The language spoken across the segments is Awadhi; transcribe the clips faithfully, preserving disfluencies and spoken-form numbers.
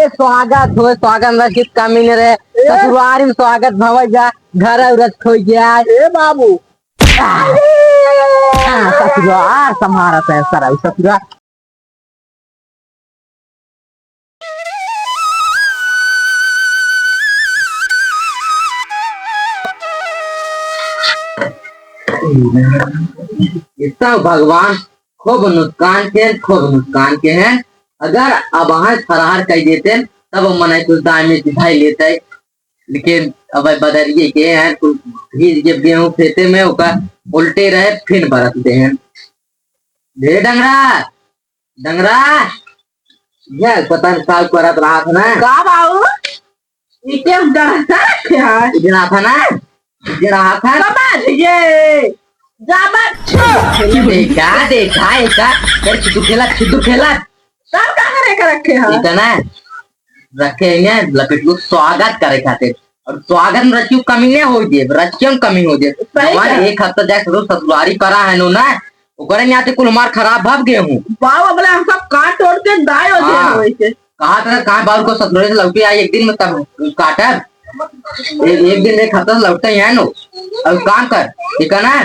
स्वागत हो, स्वागत में कुछ कमी नहीं रहे। ए? ससुरारी में स्वागत भवे जा, घर औरत हो जाए। ए बाबू। आ, ससुरार तुम्हारा पैसा रहा, ससुरार। इतना भगवान खूब नुकसान के, खूब नुकसान के हैं। अगर अब वहाँ फरार कर देते, तब मनई कुछ दाम में दिखाई लेते। लेकिन अब बदरिए के हैं, कुछ भीज के गेहूं खेते में, ओकर उल्टे रहे, फिर बरसते हैं। ढेर डंगरा, डंगरा, यह पता नहीं का करत रहा था ना। का बाबू? इके डंगरा क्या है? इतना था ना, इतना था। समझ गए। ज्यादा देखा, देखा, एका, कर छिद्दू खेला, छिद्दू खेला। तब का करे के रखे हैं? इतना रखे हैं, लपेट लो, स्वागत करे खातिर। और स्वागत में रचियो कमी नहीं हो जे, रचियो में कमी हो जे। सही हमारे कहा। एक हफ्ता जाके ससुर-, ससुरारी परा है नो ना, ओकरे नाते कुल हमार खराब भव गए हूँ। बाबू, अबले हम सब काट तोड़ के दाई हो हाँ। जाए वैसे। कहा था, कहाँ बाबू को ससुरारी से लौटे आई एक दिन में तब काटब। एक, एक दिन, एक हफ्ता से लौटते ही है नो। अब काम कर, ठीक है ना,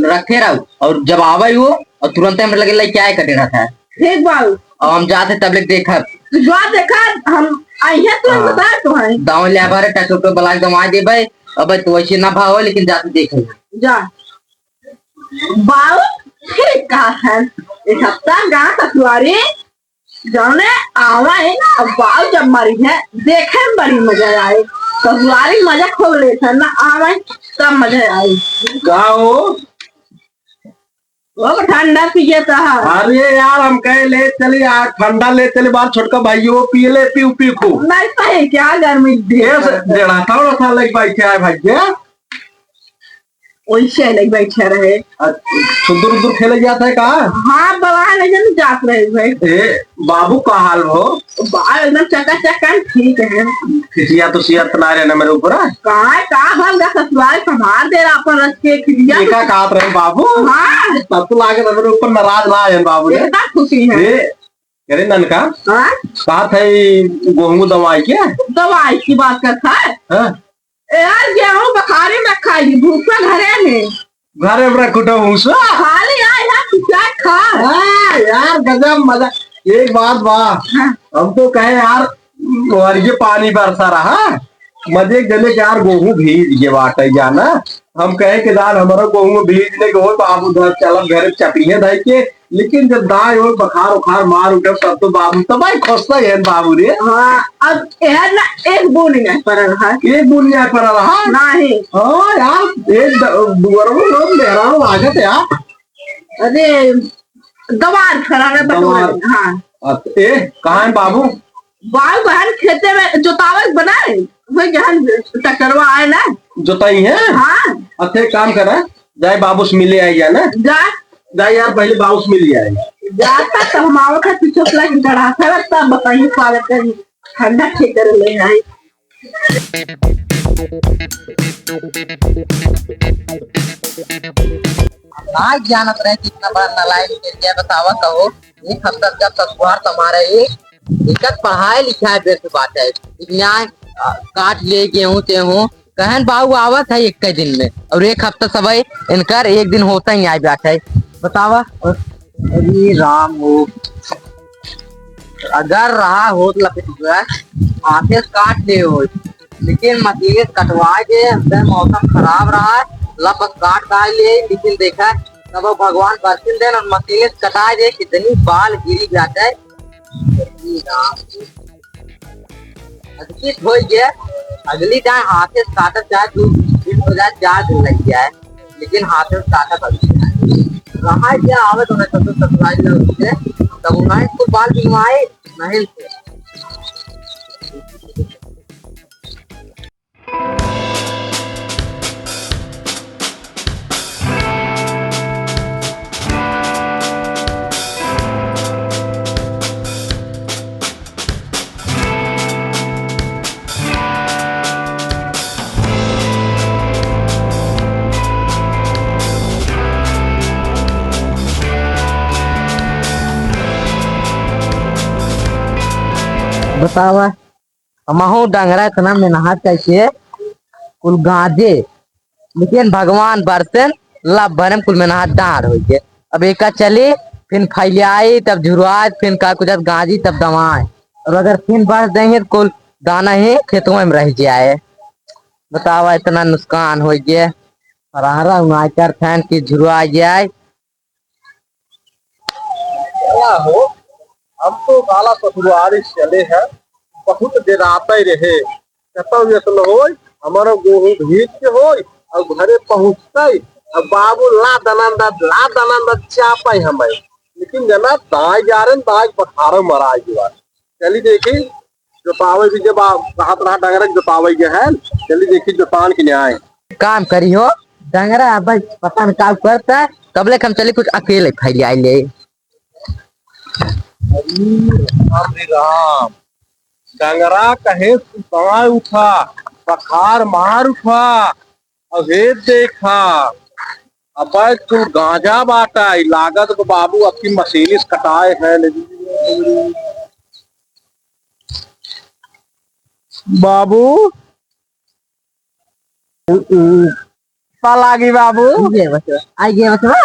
रखे रहो। और जब आवे वो, और तुरंत हमरे लगे लेके आए कर देना था। ठीक बाबू। अब हम जाते तब लेके देखब। तू जा देखा, हम आई है तुरंत हाँ। बता तो है। दाव ले आवा रे, ट्रैक्टर पे बलाक दवा दे भाई। अब तो वैसे ना भाव, लेकिन जाते देखे। जा। बाऊ, ठीक कहा है। एक हफ्ता गा ससुरारी, जौने आवा है, अब बाऊ जब मरी है, देखे में बड़ी मजा आए। ससुरारी मजा खूब लेत है ना, आवा है, तब मजा आए। का हो? वो ठंडा पिए तो है। अरे यार, हम कहे ले चली, आ, ठंडा ले चली, बाहर छोटका भाई वो पिए ले, पीऊ पी खूब। नहीं सही क्या गर्मी दे। ये से डेढ़ा था, बड़ा था, लग भाई क्या है भाई, क्या? वैसे अलग बैठे रहे। आ, सुदूर उदूर खेले जाता है का? हाँ, बवाल है जन जात रहे भाई। ए, बाबू का हाल हो? बाल एकदम चकाचक है, ठीक है। खिसिया तो सिया तना रहे ना मेरे ऊपर, हाँ? कहाँ, कहाँ भल का ससुराल संभाल दे रहा अपन रच के खिसिया। ये का कहत रहे बाबू? हाँ। तब तो लागे ना मेरे ऊपर नाराज रहा है बाबू ने। एकदम खुशी है। ए, अरे ननका, हाँ? कहत है गोहूँ दवाई के? दवाई की बात करता है? हाँ। ए यार, गेहूं बखारी में खाई, भूसा घरे में। घरे में रखो तो भूसा? खाली आए है, तू क्या खा? हाँ, यार, गजब मजा। एक बात बा, हाँ। हम तो कहे यार, वर्गे पानी बरसा रहा, मजे के जने के यार गोहूं भीज के बाटे जाना। हम कहे कि दान हमारा गोहूं भीज ने के हो, बाबू धर चलब घरे चपिए धइ के, लेकिन जब दाई हो बखार उखार मार उठब, तब तो बाबू, तब भाई खुश तो है बाबू रे। हाँ, अब यार ना एक बूंद नहीं पड़ रहा है। एक बूंद नहीं पड़ रहा? नहीं। हाँ यार, एक द-, दुअर में लोग मेहरान लागत यार। अरे, गवार खड़ा है, दवार। बटोर, हाँ। अच्छा, ए, कहाँ है बाबू? बाबू बहन खेते में जोतावत बनाए, वही जहन ट्रैक्टरवा आए ना। जोताई है? हाँ। अच्छा, एक काम करा, जाए बाबू से मिले आई जाना। जा। जा यार, पहले बाबू से मिल जाए। जाता तो हम आवत है, पीछे से लग डरा था, तब बताइए, स्वागत करी, ठंडा ठेकर ले आई। ना जानत रहे कि इतना बड़ा नालायक निकल गया, बतावा कहो। एक हफ्ता जब ससुरार तुम्हारे एक, इनकर पढ़ाई लिखाई व्यस्त बात है, इतना, आ, काट ले गेहूं तेहूं, कहन बाऊ आवत है एक दिन में, और एक हफ्ता सबई इनकर एक दिन होता ही आए बैठे। बतावा। अरे राम हो, अगर रहा होत लपेटुआ, हाथे से काट ले हो, लेकिन मशीन से कटवा के, अंदर मौसम खराब रहा, लपस काट काट ले, लेकिन देखा, तब भगवान बरसिन देन और मशीन से कटा दे, कितनी बाल गिरी जाता है। अद्भुत होइ गया। अगली दाएं हाथे से काटत चाहे दू दिन हो जाए, चार दिन लग जाए, लेकिन हाथे से काटत अभी रहा क्या आवे तो उन्हें ससुर ससुराल लौट के, तब उन्हें कुल बाल बिनवाए नहीं थे। बाबा, हमहू डंगरा इतना मेहनत करके कुल गांजे, लेकिन भगवान बरसेन लब भरे में कुल मेहनत डांड होइ गए। अब एका चली, फिर फैलियाई, तब झुरवाई, फिर का कुछ गांजी, तब दवाई। और अगर फिर बरस देंगे तो कुल दाना ही खेतों में रह जाए। बतावा, इतना नुकसान होइ गए। और हरा उनाई कर फैन की झुरवा जाए। क्या हो, हम तो साला ससुरारी चले हैं, बहुत डेराते रहे, कतौ ऐसन होय, हमारो गोहूं भीज के होय, और घरे पहुंचते, और बाबू ला दनांदा, ला दनांदा चापे हमें। लेकिन जना दाई जा रहे, दाई पथारो मराई गया। चली देखी, जोतावे भी जब आप कहत रहा डंगरे के जोतावे के है, चली देखी जोतान के न्याय। काम करी हो, डंगरा अब पता न का करता, कबले हम चली कुछ अकेले फैल आइले। अरे राम रे राम, डंगरा कहे सुताए उठा, पखार मार उठा, अबे देखा, अबे तू गांजा बाटा, ई लागत को बाबू अबकी मशीन से कटाए हैं। बाबू, पा लागी बाबू। ये बचवा, आई गए बचवा।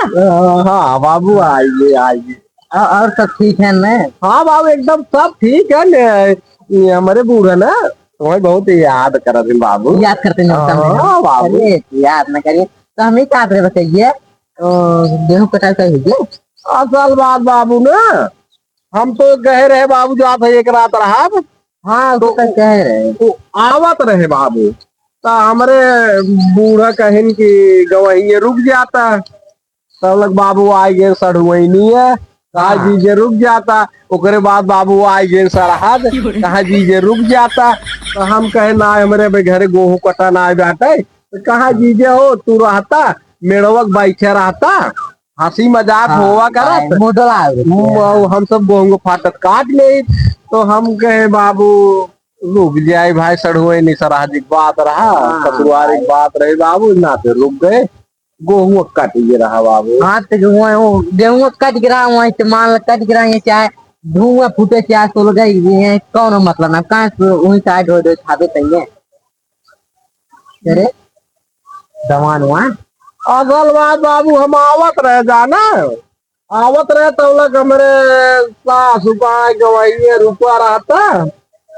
हाँ बाबू, आई गए, आई गए। और, और सब ठीक है न? हाँ बाबू, एकदम सब ठीक है न। ये हमारे बूढ़ा ना, तुम्हें बहुत याद करत हैं बाबू। याद करते हैं, हाँ बाबू। अरे, याद न करिए। तो हम ही कहत रहे बस ये, अ, गेहूं कटाई का है ये? असल बात बाबू ना, हम तो कहे रहे बाबू, जो आप एक रात रहब। हाँ, तो तो कहे रहे। वो आवत रहे बाबू, तो हमरे बूढ़ा कहिन कि गवहिए रुक जाता। तब लग बाबू आइ गए सढ़ुआइनिया, कहा हाँ। जीजे रुक जाता। ओकरे बाद बाबू आइ गए सरहद, कहा जीजे रुक जाता। तो हम कहे ना, हमरे बे घरे गोहूं कटा ना बाटे। तो कहा जीजे हो, तू रहता, मेड़वक बैठे रहता, हंसी मजाक हाँ, होवा करत। हाँ, मुडला आवे। म-, हम सब गोहूं फाटत काट ले। तो हम कहे बाबू रुक जाए भाई, सढ़ुआइनी सरहद की बात रहा, हाँ, ससुरारी की बात रही बाबू, ना तो रुक गए। गोहुआ कट गिरा है बाबू। हाँ, तो जो हुआ, वो गेहुआ कट गिरा, वहीं से मान लो कट गिरा, ये चाहे धुआं फूटे, चाहे सुलगे, ये कौनो मतलब ना, कहाँ से वहीं side हो, हो, खाबे तइये। अरे, दवान हुआ। असल बात बाबू, हम आवत रहे जाना, आवत रहे तब लग हमरे सासु पाए गवाइए रुका रहता,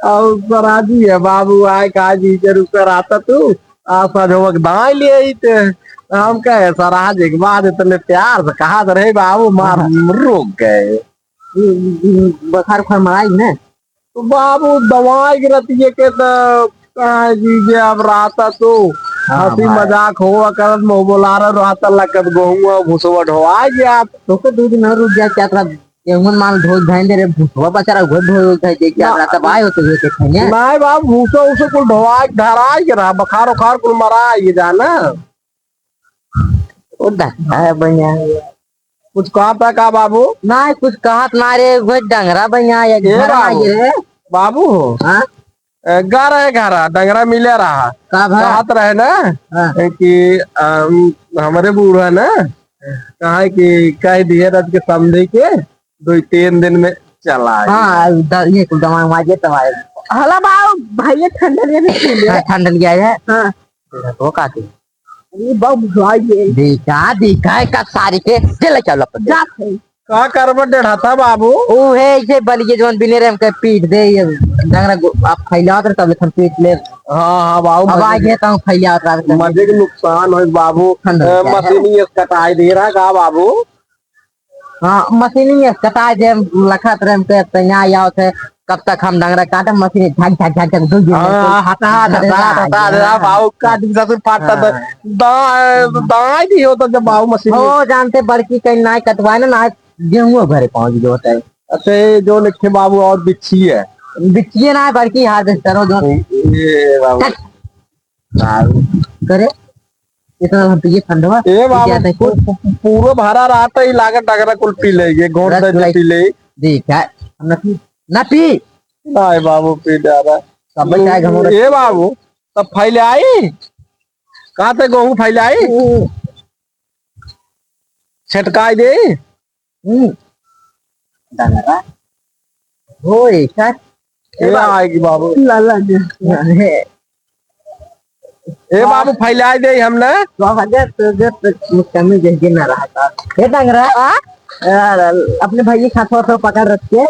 और सराजी है बाबू आए कहा जीजे रुका रहता तू, आ सजवक दाई ले आई ते। हम कहे सराज एक बात इतने प्यार से कहा रहे बाबू, मार हाँ। रुक गए। बुखार उखार मराई ने? तो बाबू दवाई के रतिये के तो कहाँ जीजे अब रहता तू, हाँ, हंसी भाई। मजाक होवा करत, मुँह बोलारा रहता, लगत गोहुआ भूसवा ढोआ गया। तो के दो दिन और रुक जाए, क्या तरह गेहूं माल ढोल धाइन दे रे, भूसवा बचारा उघर ढोल धाइन दे, क्या ना। तरह तबाह होते हुए के खाने। नहीं बाबू, भूसा उसे कुल ढोआ के धराई के रहा, बखार उखार कुल मराई के जाना। ओ डंगरा है भैया। कुछ कहत है का बाबू? ना, कुछ कहत ना रे, वो डंगरा भैया, एक ए घर बाबू, ना रे। बाबू हो। हाँ? ए, गा रहे घरा, डंगरा मिले रहा। का भा? कहत रहे ना हाँ। कि, अम, हमरे बूढ़ा ना, कहा कि कह दिए रथ के समझे के, दो तीन दिन में चला आए। हाँ, द-, ये कुल दवा माजे तब आए। हला बाबू, भैया ठंडा लिया भी पी ले। हाँ, ठंडा लिया है। हाँ। तो का के? अरे बाबू, भाई ये। देखा, देखा है का सारी के, जे ले चलो अपन। जात है। का करबा डेढ़ा था बाबू? ओ है, इसे बलिए जवन बिने रे हमके पीट दे, ये डंगरा गो-, आप फैलावत रहे, तब हम पीट ले। हाँ, हाँ बाबू, अब मजे आगे के, तो हम फैलावत रहे। मजे के नुकसान होई बाबू। ठंडा ए, हो गया है। मशीनी ये कटाई दे रहा का बाबू? हाँ, मशीनी में कटा जे लखत रहे, हमके तैयार आओ थे, कब तक हम डंगरा काटे, मशीनी झक, झक, झक, झक, दो दिन हाँ, में हाँ, हटा, हटा, अरे हटा, वाह, हटा, हटा, वाह। बाबू, काट के ससुर फाटता था। हाँ। दाएं, दाएं भी होता जब बाबू मशीनी। हो, जानते बड़की कहीं ना कटवाए ना, ना गेहूं घरे पहुंच गए होते। अच्छा, ये जो लिखे बाबू और बिच्छी है। बिच्छी ना है, बड़की harvester हो जो। ये बाबू। हट। दारू। करे? इतना हम पिए ठंडवा? ए बाबू, क्या देखो? पू-, पू-, पूरा भरा रहता ही लागत डगरा कुल पी लेंगे, घोट रस दे दे मलाई। पी ले। देख, है, हम ना पी, ना पी। नहीं बाबू, पी जा रहा। सब चाहे घमोरा। ए बाबू, तब फैले आई? कहाँ ते गेहूं फैले आई? हम्म। छटकाई दे। हम्म। डंगरा। हो, ऐसा ए, आएगी बाबू। लाला जी। ए बाबू, फैलाए दे हमने। स्वागत, स्वागत, मुस्कामी जैसे ना रहा था। ए टंगरा, हाँ? यार, अपने भाई के हाथवा से पकड़ रख के।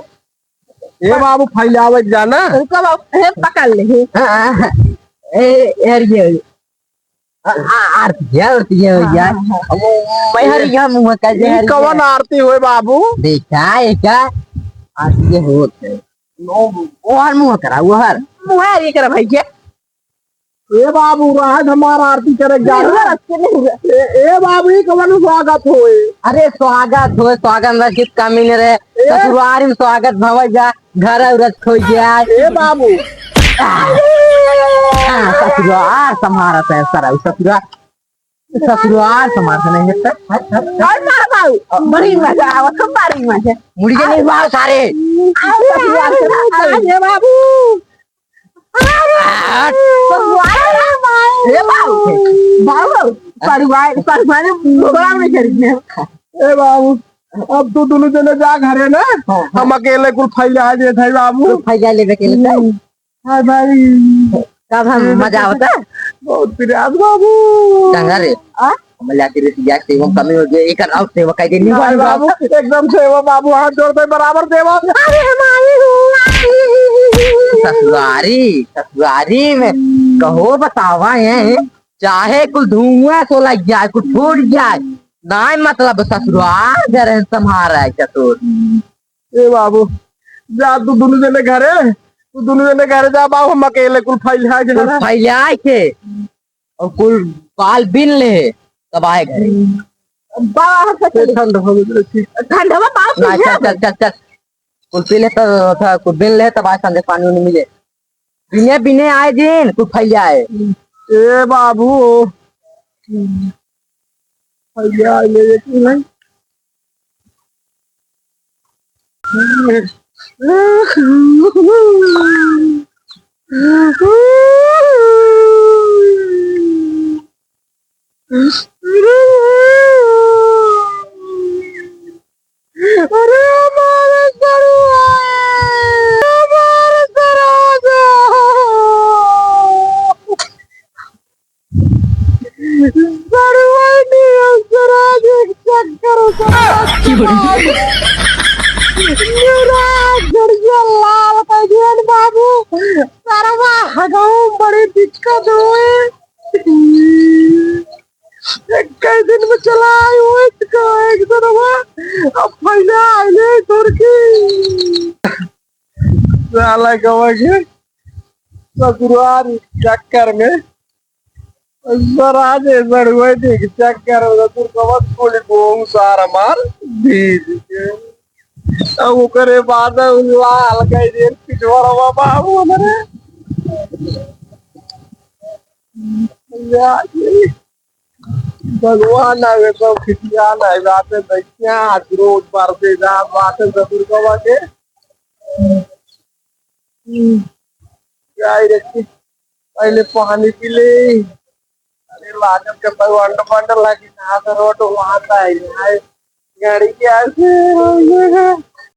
ए बाबू, फैलावे जाना। रुको बाबू, हे पकड़ ले, हे। हाँ, हाँ। ए, यार, ये, आ, आ, आरती है, आरती है, हाँ, भैया। हाँ, हाँ। अब वो, मैं हर यह मुँह का ये जहर कवन है। आरती होए बाबू? देखा, एका आरती होत है। वो, वो हर मुँह करा, वो हर। मुँह हर ये करा भैया। ए बाबू, राहत हमार आरती करे जा नहीं रहा। हुआ, नहीं हुआ। ए, ए बाबू, ये कवन स्वागत होए? अरे स्वागत होए, स्वागत ना किस कमी नहीं रहे। ए? ससुरारी में स्वागत भवे जा, घर औरत हो गया। ए बाबू। आ, ससुरार संभारत है सर, ससुरार, ससुरार संभारत नहीं है सर। हट, हट, हट। और मार बाबू, बड़ी मजा आवत, बड़ी मजा। मुड़ी के नहीं मार सारे। अरे, अरे, अरे, बाबू। अरे, ए बाबू, बाबू, परिवार, परिवार में प्रोग्राम नहीं करेंगे। ए बाबू, अब तू दोनों जने जा घरे ना, हाँ, हाँ। हम अकेले कुल फैला देत है बाबू। कुल फैला लेबे के लिए। हम्म। हाँ भाई। तब हम मजा आवता। बहुत प्रयास बाबू। चंगा रे। आ? हम लाके रे, या सेवा कमी हो गई, एक और सेवा कह देनी अरे बाबू। बाबू, एकदम सेवा बाबू, हाथ जोड़ के बराबर सेवा। अरे हमारी हुआ। ससुरारी, ससुरारी में कहो बतावा है, चाहे कुल धुआं सो लग जाए, कुल फूट जाए, नाय मतलब ससुरार घर है, संभार है चतुर। ए बाबू, जा तू दोनों जने घरे, तू दोनों जने घरे जा बाबू, हम अकेले कुल फैला के कुल ना। फैला के और कुल बाल बिन ले, तब आए घरे। बाहर से ए, चली। ठंड हो गई, ठीक। ठंड हो, बाहर से ना, चल, चल, चल, चल। कुल पी ले तो, था, कुल बिन ले, तब आए संजय पानी उनी मिले। बिने, बिने आए दिन, कुल फैल जाए। ए बाबू, फैल जाए, ले, ले, तू नहीं। अरे हमारे सरुआ, हमारे सरुआ। सड़ुआइनी, सराज एक चक्कर, सराज की बात। मेरा गड़िया लाल का जेन बाबू, सरवा हगाऊ बड़ी दिक्कत होए। एक कई दिन में चला आई हुए, तो एक सरवा, अब फैला आइले घर की। साला गवा के ससुराल चक्कर में सर, आज ऐसा हुआ है, देख, चेक कर, उधर तू कमर खोली, गोहूं सार हमार भीज के। अब ओकरे बाद लाल कह दे, पिछवाड़ा बाबू हमारे। या, भगवान आवे तो खिसिया ना, बात है, दैया, आज रोज बार से जा, बात है, ससुर कमा के। हम्म, गाय रखी। पहले पानी पी ले। अरे लागत के तो अंड फंड लगी ना, तो रोड वहां से आई है। गाड़ी के आगे।